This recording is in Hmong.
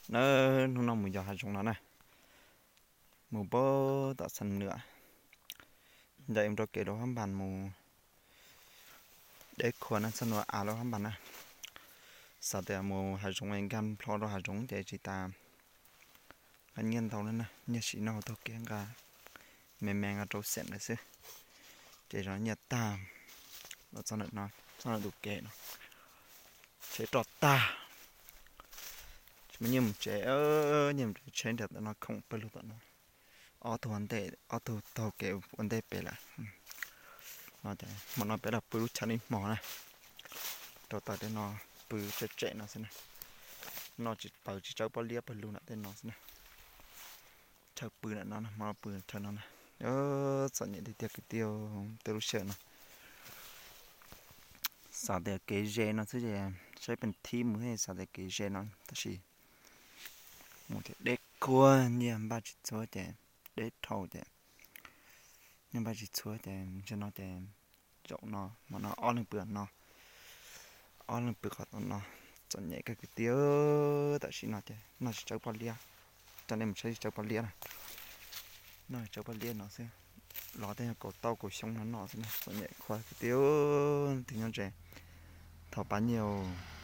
Na, hnub no mus yos hav zoov no na, mus pag tom Xam Nuam, ncaim mus rau kev rau Hab Npas mus deb khuav na, Xam Nuam av rau Hab Npas na. Xav tias mus hav zoov nkag plho rau hav zoov ces tsis tas nqa nyiaj ntau na, nyiaj sim noj taug kev nqa me me nqa rau xeem lawm xwb. Ces zov nyiaj tag los txog ntawm no, txog ntawm tus kev no, tsheb roj tag, tsis muaj nyiaj mus tsev, nyiaj mus tsev, tsheb nram tom no khoom pawg lug tom no. Ob tug ua ntej, ob tug taug kev ua ntej pem lawm. No ces hmo no peb los pw lub chaw ib hmo na, rau taws tej no, pw tsam tsam no xwb na. Noj tsis tawv tsis tsawb pob liab pawg lug nram tej no xwb na. Chaw pw nram no, hmo no pw chaw no na. Txom nyem tiag tiag kwv tij, tej lub sij hawm no xav tias kev ze no xwb ces saib pes thib mus thiab xav tias kev ze no tab sis mus ces deb khuav, nyiaj npaj tsis txhua ces, deb dhau ces nyiaj npaj tsis txhua ces ntshe no ces zaum no hmo no ob leeg pw no, ob leeg pw qhov tom no. Txom nyem kawg kwv tij, tam sim no ces noj tsis tsawb pob liab, coj nej mus saib tsis tsawb pob liab na. Noj tsis tsawb pob liab no xwb, los tej kaus tauj kaus xyoob no noj xwb na. Txom nyem khuav kwv tij, tig nyob ze, thov pab nyiaj.